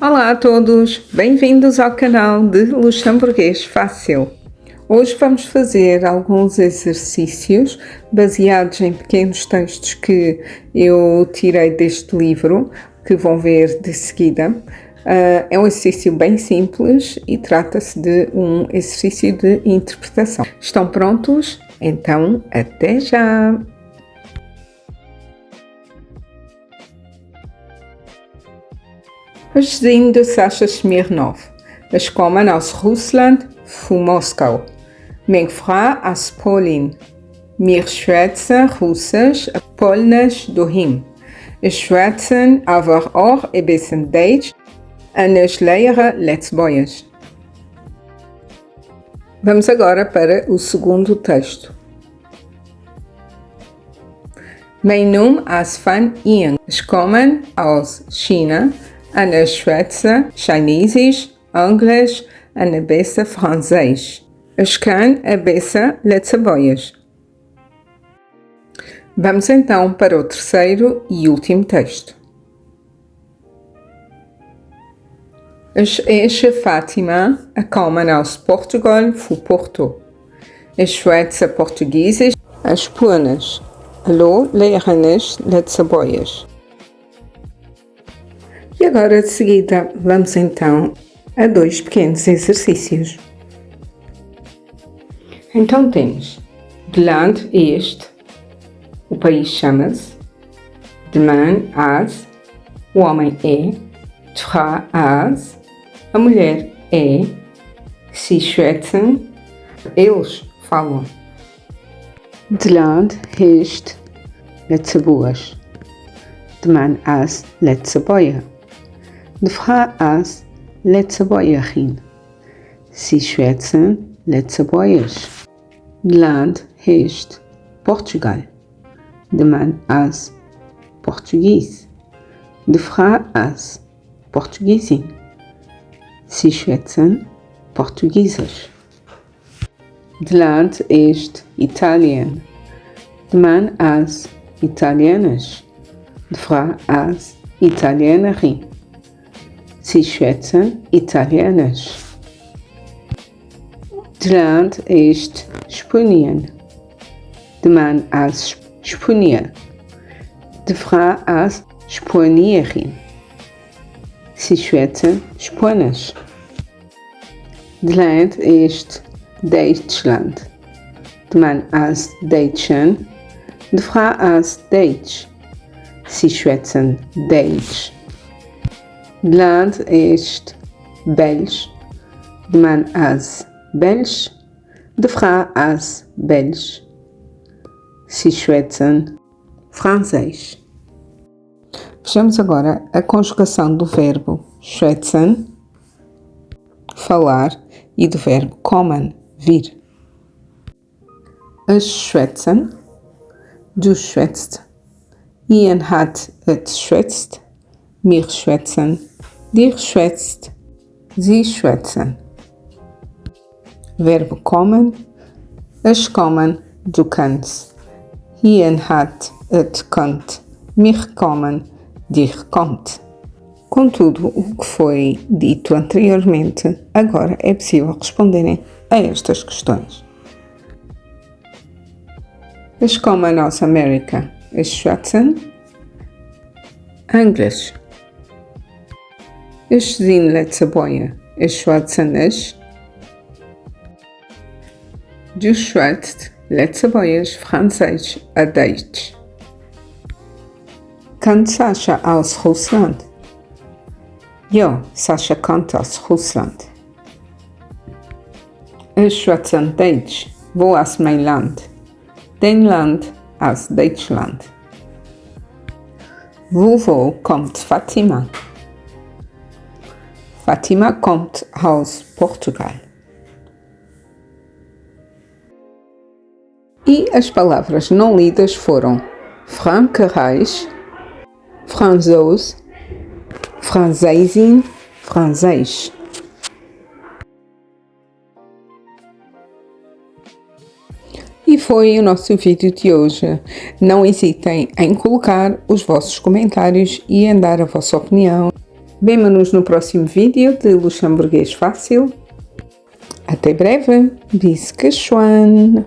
Olá a todos, bem-vindos ao canal de Luxemburguês Fácil. Hoje vamos fazer alguns exercícios baseados em pequenos textos que eu tirei deste livro, que vão ver de seguida. Uh, é um exercício bem simples e trata-se de um exercício de interpretação. Estão prontos? Então, até já! Ech sinn de Sascha Smirnov. Ech kommen aus Russland, vu Moskau. Meng Fra ass Polin. Mir schwätze Russesch a Polnesch doheem. Ech schwätzen awer och e bessen Däitsch an ech léiere Lëtzebuergesch. Vamos agora para o segundo texto. Mäin Numm ass Fan Ying. Ech kommen aus China an ech schwätze Chinesesch, Englesch an e besse Franséisch. Ech kann e besse Lëtzebuergesch. Vamos então para o terceiro e último texto. Ech heesche Fatima a kommen aus Portugal, vu Porto. Ech schwätze Portugisesch a Spuenesch. Elo léieren ech Lëtzebuergesch. E agora de seguida vamos então a dois pequenos exercícios. Então temos de Land este, o país chama-se, de Man as, o homem é, de Fra as, a mulher é, sie schwätzen, eles falam. D'Land heescht Lëtzebuerg. De Mann ass Lëtzebuerger. D'Fra ass Lëtzebuergerin. Si schwätzen Lëtzebuergesch. D'Land heescht Portugal. De Mann ass Portugis. D'Fra ass Portugisin. Si schwätzen Portugisesch. D'Land heescht Italien. De Mann ass Italienesch. D'Fra ass Italienerin. Si schwätzen Italienesch. D'Land heescht Spuenien. De Mann ass Spuenier. D'Fra ass Spuenierin. Si schwätze Spuenesch. D'Land heescht Däitschland. De Mann ass Däitschen. D'Fra ass Däitsch. Si schwätzen Däitsch. D'Land heescht Belsch. De Mann ass Belsch. D'Fra ass Belsch. Si schwätzen Franséisch. Vejamos agora a conjugação do verbo schwätzen, falar, e do verbo kommen, vir. Ech schwätzen, du schwätzt, hien, hatt, et schwätzt, mir schwätzen, dir schwätzt, si schwätzen. Verbo kommen, ech kommen, du kënns, hien, hatt, et kënnt, mir kommen, dir kommt. Contudo, o que foi dito anteriormente, agora é possível responderem a estas questões. Ech kommen aus Amerika. Ech schwätzen Englesch. Ech sinn Lëtzebuerger. Ech schwätzen ech. Du schwätzt Lëtzebuergesch, Franséisch a Däitsch. Kënnt d'Sasha aus Russland? Jo, d'Sasha kënnt aus Russland. Ech schwätzen Däitsch. Wou ass mäi Land? Däin Land ass Däitschland. Vu wou kommt d'Fatima? D'Fatima kommt aus Portugal. E as palavras não lidas foram Frankreich, Franzos, Franzéisin, Franséisch. E foi o nosso vídeo de hoje. Não hesitem em colocar os vossos comentários e em dar a vossa opinião. Vemo-nos no próximo vídeo de Luxemburguês Fácil. Até breve! Bis geschwënn!